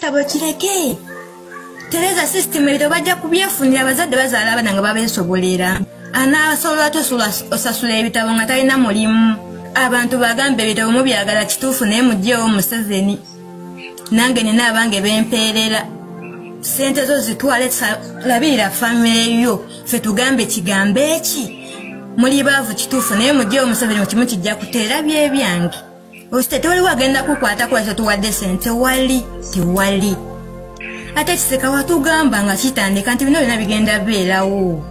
Ekyekitabo kireke. Tereza system ebitabo bajja kubyefunira, abazadde bazaala abaana nga babeesobolera. Anaasobola tosobola osasula ebitabo nga talina mulimu. Abantu bagamba ebitabo mubyagala kituufu, naye mugyewo Museveni. Nange nina abange bempeerera. Ssente zo zitwale, labirira famire yo. Ffe tugambe kigambo eki? Muli baavu kituufu, naye mugyewo Museveni, kimu kijja kuteera byebyange. Osite tewaliwo agenda kukwata kuba tetuwadde ssente, wali tewali. Ate Kiseka watugamba nga kitandika nti bino byonna bigenda beerawo.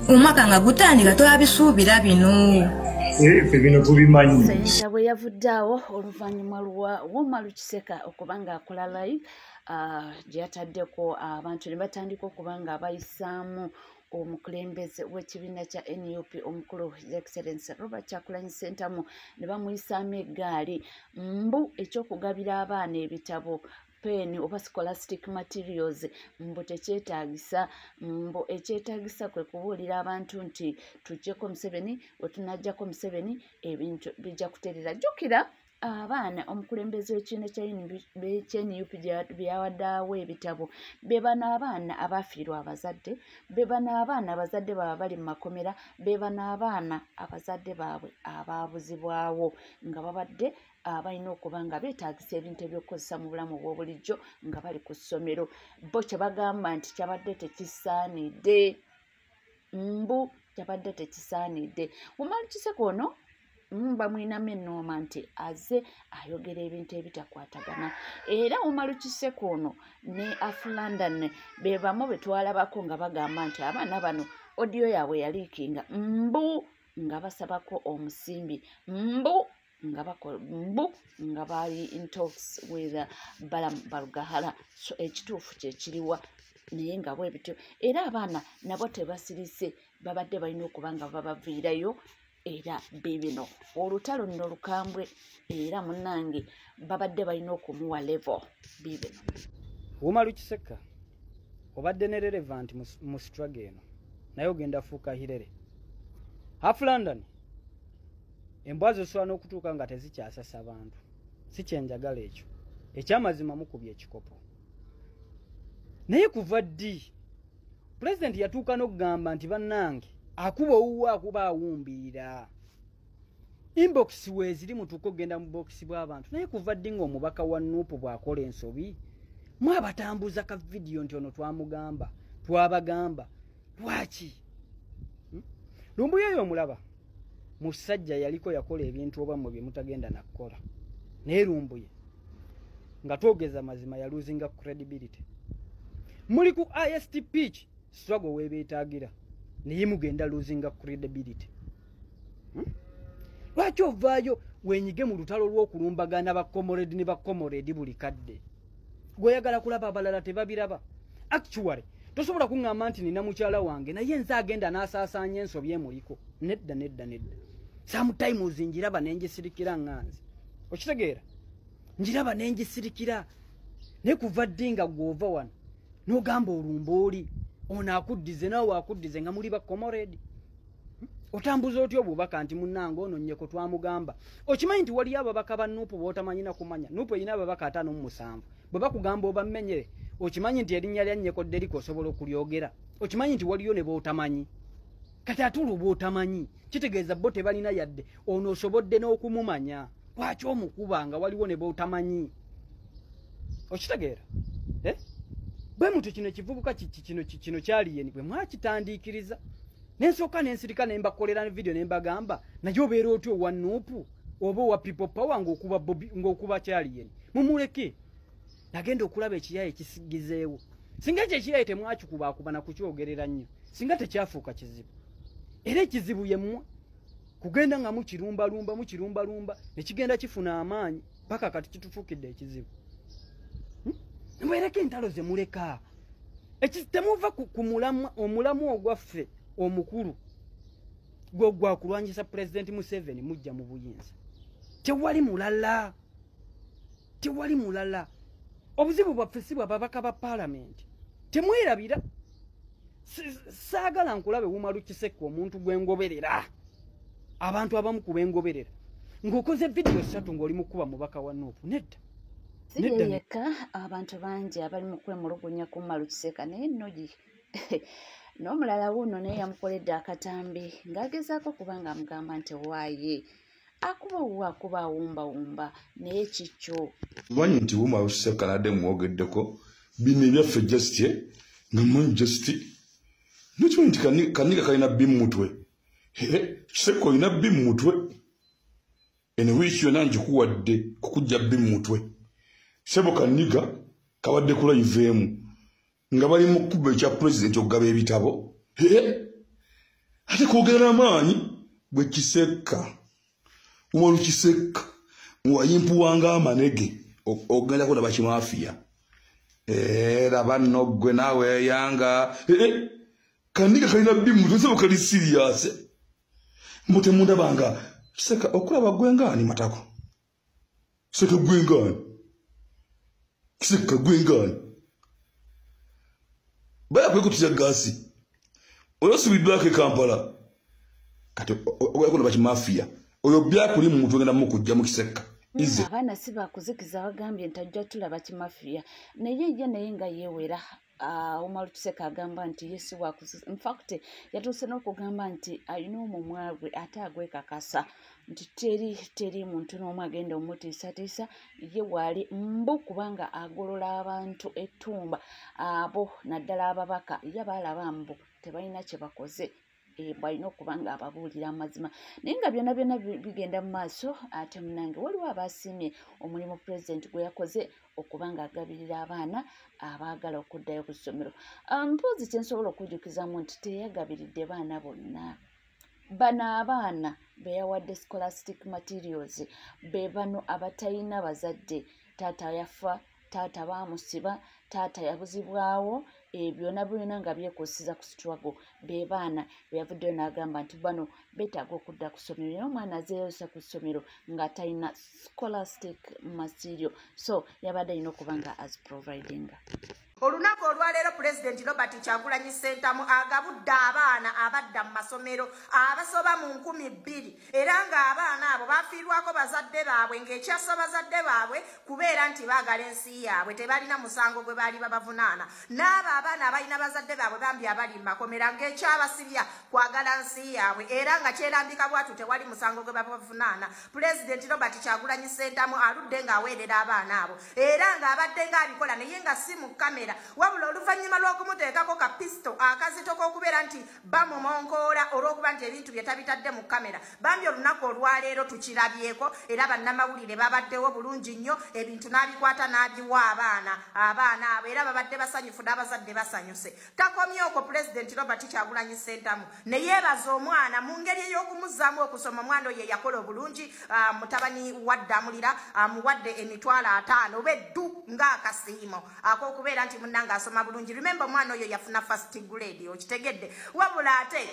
Omwaka nga gutandika twabisuubira bino. Ffe bino tubimanyi. Sayinza bwe yavudde awo oluvannyuma lwa Umaru Kiseka okuba ng'akola live gye yataddeko abantu ne batandika okuba nga bayisaamu omukulembeze w'ekibiina kya NUP omukulu His Excellency Robert Kyagulanyi Ssentamu, ne bamuyisaamu eggaali mbu ekyokugabira abaana ebitabo, pen oba scholastic materials, mbu tekyetaagisa, mbu ekyetaagisa kwe kubuulira abantu nti tuggyeko Museveni, we tunaggyako Museveni ebintu bijja kuterera. Jjukira abaana omukulembeze w'ekibiina kya NUP byawaddeawo ebitabo be bano abaana abaafiirwa abazadde, be bano abaana abazadde baabwe bali mu makomera, be bano abaana abazadde baabwe abaabuzibwawo nga babadde balina okuba nga beetaagisa ebintu ebyokukozesa mu bulamu obw'obulijjo nga bali ku ssomero. Bo kye bagamba nti kyabadde tekisaanidde, mbu kyabadde tekisaanidde. Umaru Kiseka ono bamwinamu ennooma nti azze ayogera ebintu ebitakwatagana. Era Umaru Kiseka ono ne Af London be bamu be twalabako nga bagamba nti abaana bano audio yaabwe yaliikinga mbu nga basabako omusimbi, mbu nga mbu nga bali in talks with Balaam Barugahara. So ekituufu kye kiriwa? Naye nga bwe bityo, era abaana nabo tebasirise, babadde balina okuba nga babaviirayo. Era biibino olutalo nno lukambwe, era munnange babadde balina okumuwa level. Biibino. Umaru Kiseka obadde ne relevant mu struggle eno, naye ogenda fuuka hirere. Half London, embwa zisobola n'okutuuka nga tezikyasasa bantu, si kyenjagala ekyo. Ekyamazima mukubye ekikopo, naye kuva ddi pulezidenti yatuuka n'okugamba nti bannange akuba owuwe akuba awumbirira? Inbox weeziri, mutuuke okugenda mu bokisi bw'abantu. Naye kuva ddi ng'omubaka wa NUP bw'akola ensobi mwabatambuza ka vidiyo nti ono twamugamba, twabagamba? Lwaki? Lumbuye oyo omulaba musajja yaliko yakola ebintu oba mmwe bye mutagenda nakukola, naye Lumbuye nga twogeza mazima yaluzinga credibility. Muli ku ist pitch struggle webeetaagira, naye mugenda luzinga credibility. Lwaki ovaayo wenyige mu lutalo lw'okulumbagana bacomrade ne bacomrade buli kadde? Gweyagala kulaba abalala tebabiraba. Actually tosobola kuŋŋamba nti nina mukyala wange naye nze agenda n'asaasaanya ensobi emuliko. Nedda, nedda, nedda. Sometimes njiraba nengisirikira nga nze, okitegeera, njiraba nengisirikira. Naye kuva ddi nga gw'ova wano n'ogamba olumba oli ono akuddize naawe akuddize nga muli bacomrade? Otambuza otya obubaka nti munnange ono nnyeko twamugamba? Okimanyi nti waliyo ababaka ba NUP b'otamanyi na kumanya? NUP erina ababaka 57. Bwe bakugamba obammenyere, okimanyi nti erinnya lya Nnyeko Deriko osobola okulyogera? Okimanyi nti waliyo ne b'otamanyi? Kati ate olwo b'otamanyi kitegeeza bo tebalina yadde ono osobodde n'okumumanya. Lwaki omukuba nga waliwo ne b'otamanyi? Okitegeera, eh? Bwe mutyo kino ekivubuka kino kyaliyeni bwe mwakitandiikiriza, nensooka nensirika ne mbakolera vidiyo ne mbagamba, naye obeera otya owa NUP oba owa People Power ng'okuba Bobi, ng'okuba kyaliyeni? Mumuleke. Nagenda okulaba ekiyaye kisigizeewo. Singa ekyo ekiyaye temwakikubaakuba nakukyogerera nnyo, singa tekyafuuka kizibu. Era ekizibu yemmwe kugenda nga mukirumbalumba, mukirumbalumba ne kigenda kifuna amaanyi paka kati kitufuukidde ekizibu. Mwereke entalo ze muleka. Temuva ku mulamwa, omulamwa ogwaffe omukulu gwe gwa kulwanyisa Pulezidenti Museveni mujja mu buyinza. Tewali mulala, tewali mulala. Obuzibu bwaffe si bwa babaka ba paalamenti. Temwerabira, saagala nkulabe Umaru Kiseka, omuntu gwe ngoberera, abantu abamu ku bengoberera, ng'okoze vidiyo 3 ng'oli mu kuba mubaka wa NUP. Nedda. Si ye yekka, abantu bangi abali mu kwemulugunya ku Umaru Kiseka, naye nno n'omulala wuuno naye yamukoledde akatambi ng'agezaako kubanga amugamba nti waaye akuba owuwe, akuba awumbawumba, naye kikyo. Manyi nti Umaru Kiseka nadde mwogeddeko bino ebyaffe, just nga mmanyi, just nokimanyi nti kaniga kalina bbi mu mutwe. Kiseka olina bbi mu mutwe. Eno wiiki yonna ngikuwadde kukujja bbi mu mutwe. Sebo kaniga kabadde ku live emu nga bali mu kkubo ekya pulezidenti okugaba ebitabo, ate kwogera n'amaanyi bwe Kiseka. Umaru Kiseka wayimpuwanga amanege ogenda kulaba kimafiya era banno ggwe naawe eyanga kaniga kalina bbi mu mutwe. Sebo kali serious mbu temundabanga. Kiseka okulaba gwengaani matako. Kiseka gwengaani, Kiseka gwengaani baya kwekutira gasi oyo sibiddwako e Kampala. Kati ogenda kulaba kimafiya oyo byakuli mu mutwe ogenda mukujja mu Kiseka. Abaana si bakuzikiza, bagambye nti ajja tulaba kimafiya, naye ye naye nga yeewera. Umaru Kiseka agamba nti ye si wakuzikiza. Infact yatuuse n'okugamba nti alina omumwa gwe ate agwekakasa nti teri muntu n'omu agenda omutiisatiisa ye waali mbu kubanga agolola abantu ettumba abo naddala ababaka ye baalaba mbu tebalina kye bakoze, balina okuba nga ababuulira amazima. Naye nga byonna byonna bigenda mu maaso, ate munange waliwo abasiimye omulimu pulezidenti gwe yakoze okuba nga agabirira abaana abaagala okuddayo ku ssomero. Mpozi kye nsobola okujjukizamu nti teyagabiridde baana bonna. Bano abaana be yawadde scholastic materials be bano abatalina bazadde, taata yafa, taata baamusiba, taata yabuzibwawo, byonna byonna nga byekuusiza ku struggle, be baana be yavuddeyo n'agamba nti bano beetaaga okudda ku ssomero. Naye omwana azeeyosa ku ssomero nga talina scholastic material, so yabadde alina okuba nga as providinga. Olunaku olwaleero Pulezidenti Robert Kyagulanyi Ssentamu agabudde abaana abadda mu masomero abasoba mu 2000, era ng'abaana abo bafiirwako bazadde baabwe, ng'ekyassa bazadde baabwe kubeera nti baagala ensi yaabwe, tebalina musango gwe baali babavunaana. N'abo abaana abalina bazadde baabwe bambi abali mu makomera ng'ekyabasibya kwagala nsi yaabwe, era nga kyerambika bwatu tewali musango gwe babavunaana. Pulezidenti Robert Kyagulanyi Ssentamu aludde ng'aweerera abaana abo, era ng'abadde ng'abikola naye nga si mu kamera, wabula oluvannyuma lw'okumuteekako ka pisito akazito k'okubeera nti bamumonkoola olw'okuba nti ebintu bye tabitadde mu kamera. Bambi olunaku olwaleero tukirabyeko, era bannamawulire babaddewo bulungi nnyo, ebintu n'abikwata n'abiwa abaana abo, era babadde basanyufu n'abazadde basanyuse. Takomye okwo Pulezidenti Robert Kyagulanyi Ssentamu ne yeebaza omwana mu ngeri ey'okumuzzaamu okusoma. Omwana oyo yakola obulungi, mutabani wa Ddamulira amuwadde 50,000 oba eddu ng'akasiimo ak'okubeera nti munnange asoma bulungi. Remember omwana oyo yafuna first grade, okitegedde. Wabula ate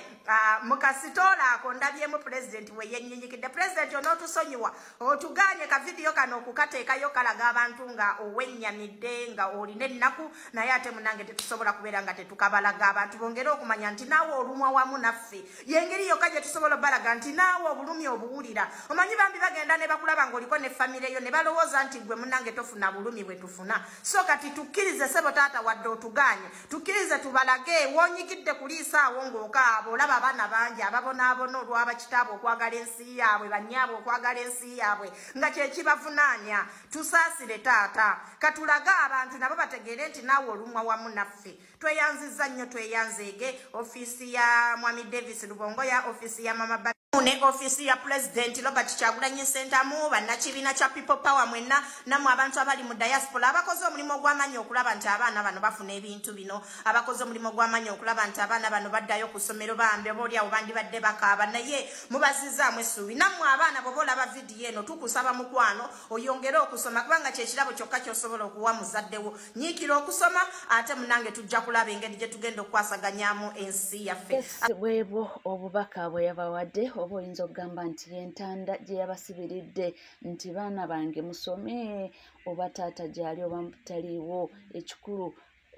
mu kasitoola ako ndabyemu pulezidenti we yennyinyikidde. Pulezidenti onootusonyiwa otuganye ka vidiyo kano okukateekayo kalaga abantu nga owennyamidde nga olina ennaku, naye ate munnange tetusobola kubeera nga tetukabalaga abantu bongere okumanya nti naawe olumwa wamu naffe. Yengeri yokka gye tusobola obbalaga nti naawe obulumi obuwulira. Omanyi bambi bagenda ne bakulaba ng'oliko ne famire yo ne balowooza nti gwe munnange tofuna bulumi bwe tufuna. So kati tukkirize sebo taata wadde otuganye, tukkirize tubalage wonyigidde kuliisa awo ng'okaaba olaba abaana bangi ababonaabona olw'abakitaabwe okwagala ensi yaabwe, bannyaabwe okwagala ensi yaabwe nga kye kibavunaanya. Tusaasire taata, katulage abantu nabo bategeere nti naawe olumwa wamu naffe. Tweyanzizza nnyo, tweyanzeege ofiisi ya Mwami Davis Lubongoya, ofiisi ya Mama Ba ne ofiisi ya Pulezidenti Robert Kyagulanyi Ssentamu, bannakibiina kya People Power mwenna, nammwe abantu abali mu diaspora abakoze omulimu ogw'amaanyi okulaba nti abaana bano bafuna ebintu bino, abakoze omulimu ogw'amaanyi okulaba nti abaana bano baddayo ku ssomero. Bambi oba oliawo bandibadde bakaaba, naye mubazizzaamu essuubi. Nammwe abaana bw'oba olaba vidiyo eno, tukusaba mukwano oyongere okusoma, kubanga kye kirabo kyokka ky'osobola okuwa muzaddewo. Nyiikira okusoma, ate munnange tujja kulaba engeri gye tugenda okukwasaganyaamu ensi yaffe. Bwebwo obubaka bwe yabawadde, oba oyinza okugamba nti yentanda gye yabasibiridde nti baana bange musome, oba taata gy'ali oba taliiwo, ekikulu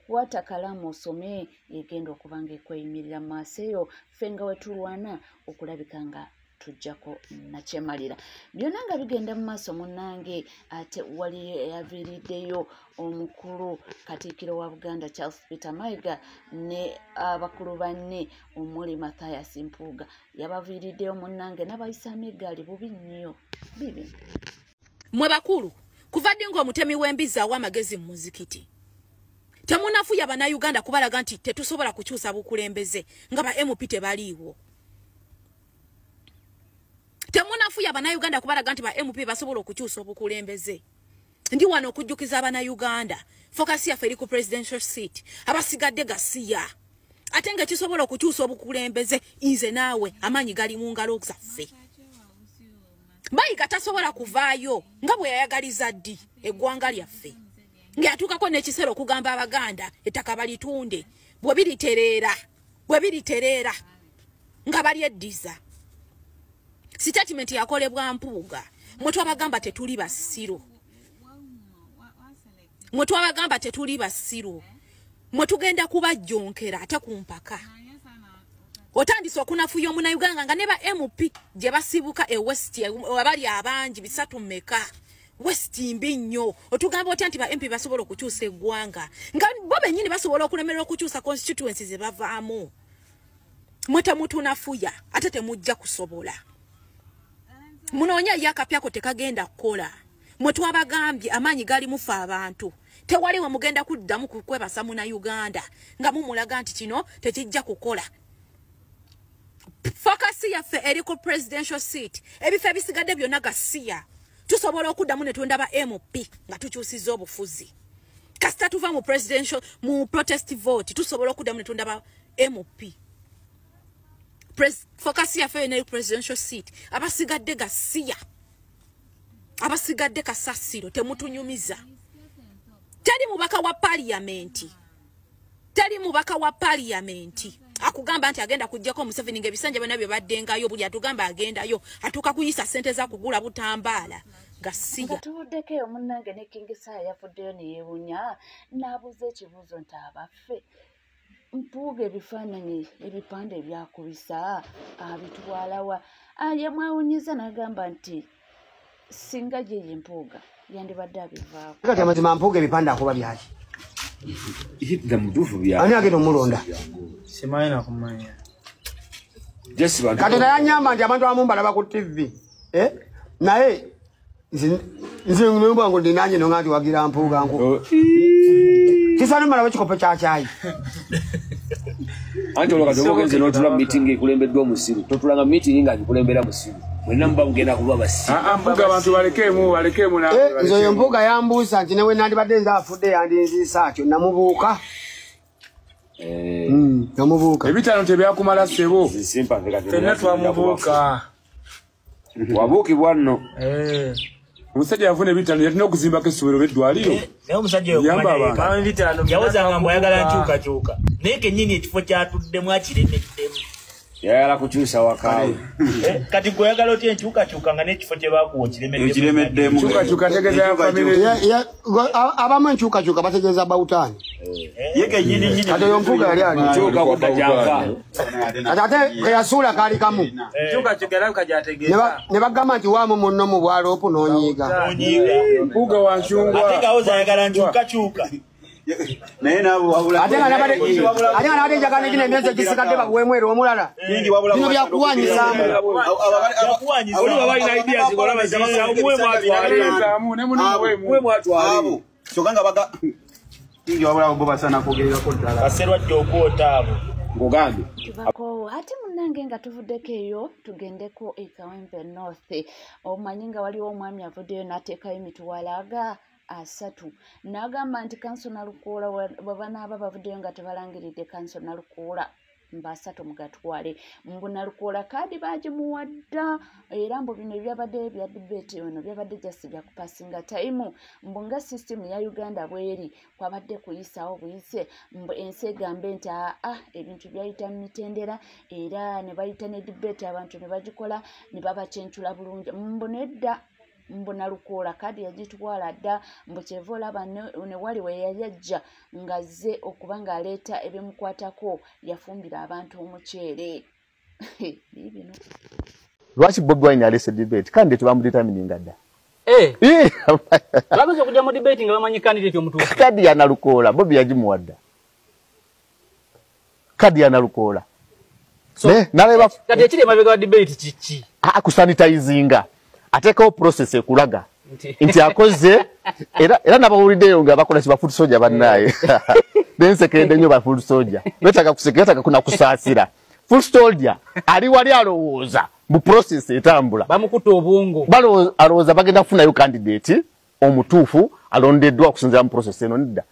kwata kalaamu osome, egenda okuba nga ekweyimirira mu maaso eyo ffe nga we tulwana okulabika nga tujjako nakyemalira. Byonna nga bigenda mu maaso munnange, ate wali yaviiriddeyo omukulu Katikkiro wa Buganda Charles Peter Mayiga ne abakulu banne omuli Mathias Mpuuga, yabaviiriddeyo munnange n'abayisaamu eggaali bubi nnyo bibi. Mwe bakulu, kuva ddi ng'omutemi w'embizzi awa amagezi mu muzikiti? Temunafuya bannayuganda kubalaga nti tetusobola kukyusa bukulembeze nga ba MP tebaliiwo. Temunafuya bannayuganda kubalaga nti ba MP basobola okukyusa obukulembeze. Ndi wano okujjukiza bannayuganda, focus yaffe eri ku presidential seat, abasigadde gasiya. Ate nga kisobola okukyusa obukulembeze nze naawe amaanyi gali mu ngalo zaffe. Mayiga tasobola kuvaayo nga bwe yayagaliza ddi eggwanga lyaffe. Ng'atuukako n'ekiseera okugamba Abaganda ettaka balitunde, bwe biritereera nga balyeddiza. Sitatimenti yakolebwa Mpuuga. Mwe twabagamba tetuli basiru. Mwe twabagamba tetuli basiru. Mwe tugenda kubajjonkera ate ku mpaka. Otandise okunafuya omunnayuganda nga ne ba MP gye basibuka e West abali abangi 3 mmeka. West mbi nnyo. Otugamba otya nti ba MP basobola okukyusa eggwanga nga bo bennyini basobola okulemererwa okukyusa constituencies ze bavaamu. Mwe temutunafuya ate temujja kusobola. Munoonya ye akapyako tekagenda kukola. Mwe twabagambye amaanyi gali mufa abantu. Tewali we mugenda kuddamu kwebasa munnayuganda nga mumulaga nti kino tekijja kukola. Focus yaffe eri ku presidential seat. Ebifo ebisigadde byonna gasiya. Tusobola okuddamu ne tulonda ba MP nga tukyusizza obufuzi. Kasita tuva mu presidential mu protest vote tusobola okuddamu ne tulonda ba MP. Focus yaffe eri ku presidential seat. Abasigadde gasiya. Abasigadde kasasiro temutunyumiza. Teri mubaka wa parliament. Teri mubaka wa parliament akugamba nti agenda kujjako Museveni ng'ebisanja byonna bye baddengayo, buli atugamba agendayo atuuka kuyisa ssente za kugula butambaala gasiya. Nga tuvuddeko eyo munnange ne King Saha yavuddeyo ne yeewuunya n'abuuza ekibuuzo nti abaffe Mpuuga ebifaananyi ebipande ebyakubisa abitwalawa? Yamwewuunyiza n'agamba nti singa ye ye Mpuuga yandibadde abivaako. Kati amazima Mpuuga ebipande akuba byaki? Ani agenda omulonda? Simanyi na kumanya. Katonda yanyamba nti abantu abamu mbalaba ku TV. Naye nze nobwangu ndinanye nonga nti wagira Mpuuga nku. Kisanu malaba ekikopo kya kyayi. Anti olwo kati oba ogenze n'otula mu meeting ekulembeddwa omusiru, totulanga meeting nga gikulembera musiru. Mwenna muba mugenda kuba basiru. Mpuuga abantu balekemu nze oyo Mpuuga yambuusa nti newe nandibadde nze afudde yandinziisa atyo namubuuka. Namubuuka. Ebitaano tebyakumala ssebo. Ffenna twamubuuka. Wabuukibwa nno. Omusajja yafuna ebitaano yalina okuzimbako essomero b'eddwaliro. Naye omusajja oyo yawozanga mbu ayagala nkyukakyuka, naye kennyini ekifo kyatuddemu akiremeddemu. Yayagala kukyusa wakaawe. Kati gwe oyagala otya enkyukakyuka nga n'ekifo kye baakuwa okiremeddemu? Enkyukakyuka tegeeza ya famire. Abamu enkyukakyuka bategeeza bawutaani. Kati oyo Mpuuga yali ali. Kati ate ke yasuula kaali kamu. Ne bagamba nti waamu munno mu bwaloopu n'onyiiga. Mpuuga wa nkyungwa. Ate ng'awoza ayagala nkyukakyuka. Ate nga nabadde njagala negino emyezi egisigadde baguweemu era omulala. Bino byakuwanyisaamu. Baserwajja okwota abo. Ngugambye. Tubako ate munnange nga tuvuddeko eyo tugendeko e Kawempe North. Omanyi nga waliwo omwami avuddeyo n'ateekayo emitwalo aga 3 n'agamba nti kanso Nalukoola bwe banaaba bavuddeyo nga tebalangiridde kanso Nalukoola mba 3 mugatwale. Mbu Nalukoola kaadi baagimuwadda era mbu bino ebyabadde bya debate eno byabadde just bya kupasinga time. Mbu nga system ya Uganda bweri kwabadde kuyisaawo buyise, mbu ensi egambe nti aa ebintu byayita mu mitendera era ne bayita ne debate abantu ne bagikola ne babakyencula bulungi. Mbu nedda, mbu Nalukoola kaadi yagitwala dda, mbu kyeva olaba ne wali we yali ajja ng'azze okuba ng'aleeta ebimukwatako yafumbira abantu omuceere. Biibino. Lwaki Bobi Wine alese debate? Candidate bamudetermininga dda. Bagenze okujja mu debate nga bamanyi candidate omutuufu. Kadi ya Nalukoola, Bobi yagimuwadda. Kadi ya Nalukoola. So, kati ekiri emabega wa debate kiki? Kusanitizinga. Ateekawo process ekulaga nti akoze era nabawuliddeyo nga bakola ki ba foot soldier bannaye. Nensekedde nnyo ba foot soldier. Beetaaga kuseka, beetaaga kuna kusaasira. Foot soldier ali wali alowooza mu process etambula. Bamukutte obwongo. Alowooza bagenda kufunayo candidate omutuufu alondeddwa okusinziira mu process eno nedda.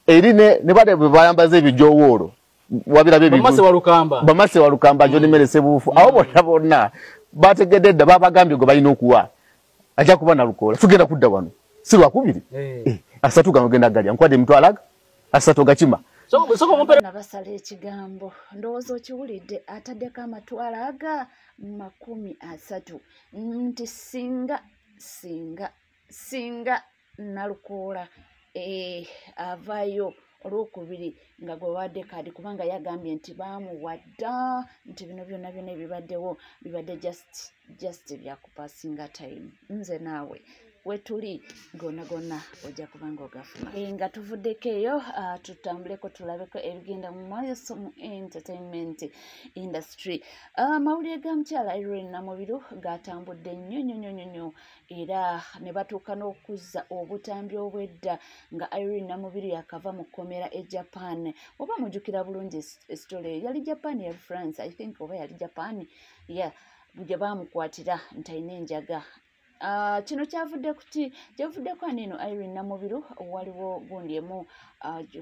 Eri ne bade bwe bayambaza ebijowoolo. Wabirabye ebintu. Bamase Walukamba. Bamase Walukamba, John Mere Sebuufu. Abo bonna bonna bategedde dda, babagambye gwe balina okuwa. Ajja kuba Nalukoola. Tugenda kudda wano. Si lwakubiri. 3 gano genda galya. Nkwadde emitwalo aga 3 gakima. Nabasala ekigambo ndowooza okiwulidde, ataddeko amatwalo aga 30 nti singa singa singa Nalukoola avaayo olwokubiri nga gwe bawadde kaadi, kubanga yagambye nti baamuwadda nti bino byonna byonna ebibaddewo bibadde just byakupasinga time. Nze naawe wetuli gonna gonna ojja kubanga ogafuna. Nga tuvuddeko eyo, tutambuleko tulabeko ebigenda mu maaso mu entertainment industry. Amawulire ga mukyala Irene Namubiru gatambudde nnyo nnyo nnyo nnyo, era ne batuuka n'okuzza obutambi obwedda nga Irene Namubiru yakava mu kkomera e Japan. Oba mujjukira bulungi story, yali Japan, yali France, I think, oba yali Japan, yeah, gye baamukwatira nti alina enjaga. Kino kyavudde kuti kyavuddeko aneno Irene Namubiru waliwo gundi emu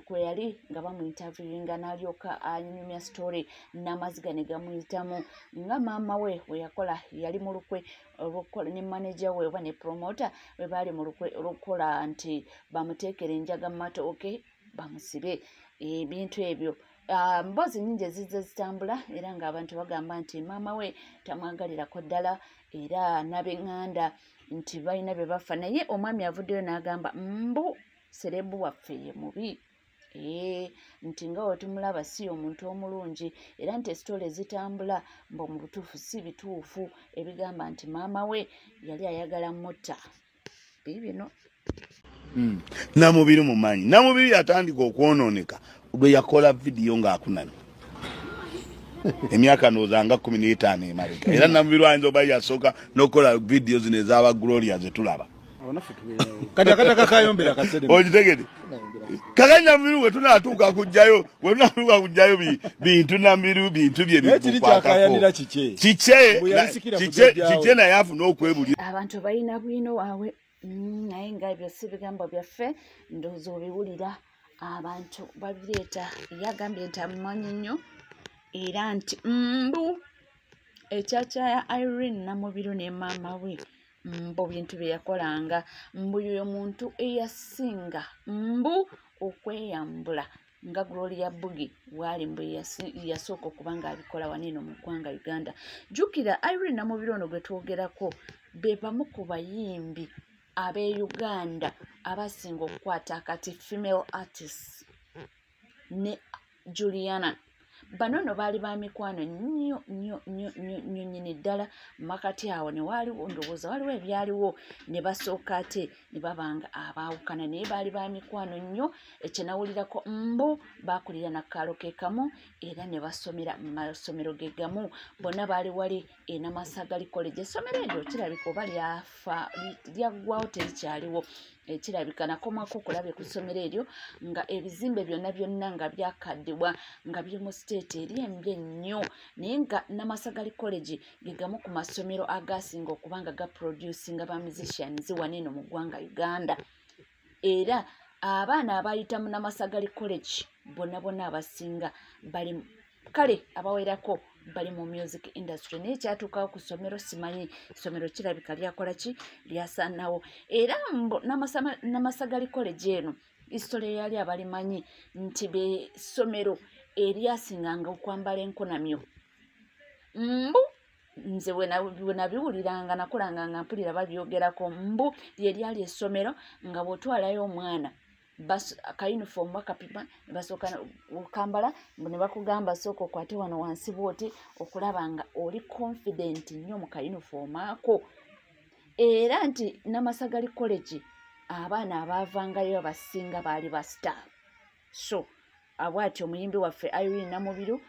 kwe yali nga bamuinterviewinga n'alyoka anyumya story n'amaziga ne gamuyitamu nga maama we we yakola yali mu lukwe olw'okukola ne manager we oba ne promoter we baali mu lukwe olw'okukola nti bamuteekere enjaga mu matooke bamusibe ebintu ebyo. Mboozi nnyingi ezizze zitambula era ng'abantu bagamba nti maama we tamwagalirako ddala era n'ab'eŋŋanda nti balina bye bafa, naye omwami avuddeyo n'agamba mbu serebu waffe ye mubi, nti nga we tumulaba si omuntu omulungi, era nti esitole ezitambula mbu mu butuufu si bituufu ebigamba nti maama we yali ayagala mutta. Biibino. Namubiru mumanyi. Namubiru yatandika okwonooneka lwe yakola vidiyo ng'akunamye emyaka ndowooza nga 15 emabega, era Namubiru ayinza oba yasooka n'okukola vidiyo zino ez'aba Gloria ze tulaba. Kati akataka kayombera kasere. Okitegedde? Kakati Namubiru we tunaatuuka kujjayo, we tunaatuuka kujjayo bintu Namubiru bintu bye bikukwatako. Kikye naye afuna okwebulira. Abantu balina bwino waabwe, naye nga ebyo si bigambo byaffe, ndowooza obiwulira abantu babireeta. Yagambye nti amumanyi nnyo era nti mbu ekyakya ya Irene Namubiru ne maama we mbu bintu bye yakolanga, mbu yoyo muntu eyasinga mbu okweyambula nga Gloria Bugie bwali mbu yasooka okuba nga abikola wano eno mu ggwanga Uganda. Jjukira Irene Namubiru ono gwe twogerako be bamu ku bayimbi ab'e Uganda abasinga okukwata akati female artists ne Juliana. Bano nno baali ba mikwano nnyo nnyo nnyo nnyo nnyo nnyini ddala. Makati awo ne waaliwo ndowooza waliwo ebyaliwo ne basooka ate ne babanga abaawukana, naye baali ba mikwano nnyo. Ekye nawulirako mbu baakulira nakkaalo ke kamu era ne basomera mu masomero ge gamu. Bonna baali wali e Namasagali College. Essomero eryo kirabika oba lyafa lyaggwawo terikyaliwo. Kirabika nakomako okulabye ku ssomero eryo nga ebizimbe byonna byonna nga byakaddibwa nga biri mu state eri embi ennyo, naye nga Namasagali College ge gamu ku masomero agasinga okuba nga gaproducinga ba musicians wano eno mu ggwanga Uganda. Era abaana abayita mu Namasagali College bonna bonna abasinga bali kale abawerako bali mu music industry, naye kyatuukawo ku ssomero simanyi ssomero kirabika lyakola ki lyasaanawo. Era Namasagali College eno history yali abalimanyi nti be ssomero eryasinganga okwambala enkunamyo. Mbu nze bwe nabiwuliranga nakulanga nga mpulira babyogerako, mbu lye lyali essomero nga bw'otwalayo omwana Ka uniform bakapima ne basooka okambala ne bakugamba sooka okwate wano wansi bw'oti okulaba nga oli confident nnyo mu ka uniform ako. Era nti Namasagali College abaana abaavangayo abasinga baali ba star. So abwatyo omuyimbi waffe Irene Namubiru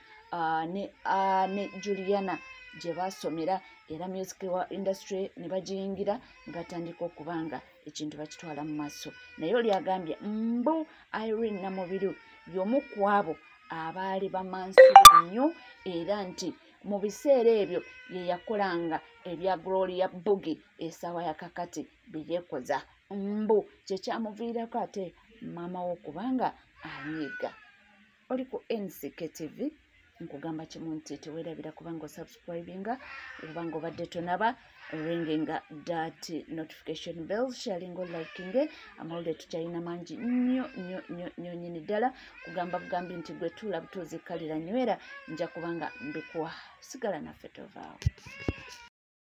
ne Juliana gye baasomera, era music wa industry ne bagiyingira ne batandika okubanga ekintu bakitwala mu maaso. Naye oli agambye mbu Irene Namubiru y'omu ku abo abaali bamansulo nnyo, era nti mu biseera ebyo ye yakolanga ebya Gloria Boogie essaawa ya kakati bye yeekoza, mbu kye kyamuviirako ate maama we okubanga anyiiga. Oli ku NCK TV, nkugamba kimu nti teweerabira kubanga osubscribinga, obanga obadde tonaba ringinga that notification bell, sharing, liking. Amawulire tukyalina mangi nnyo nnyo nnyo nnyo nnyini ddala. Kugamba bugambi nti gwe tuula butuuzi kalira nywera, nja kubanga mbikuwa. Sigala naffe, tovaawo.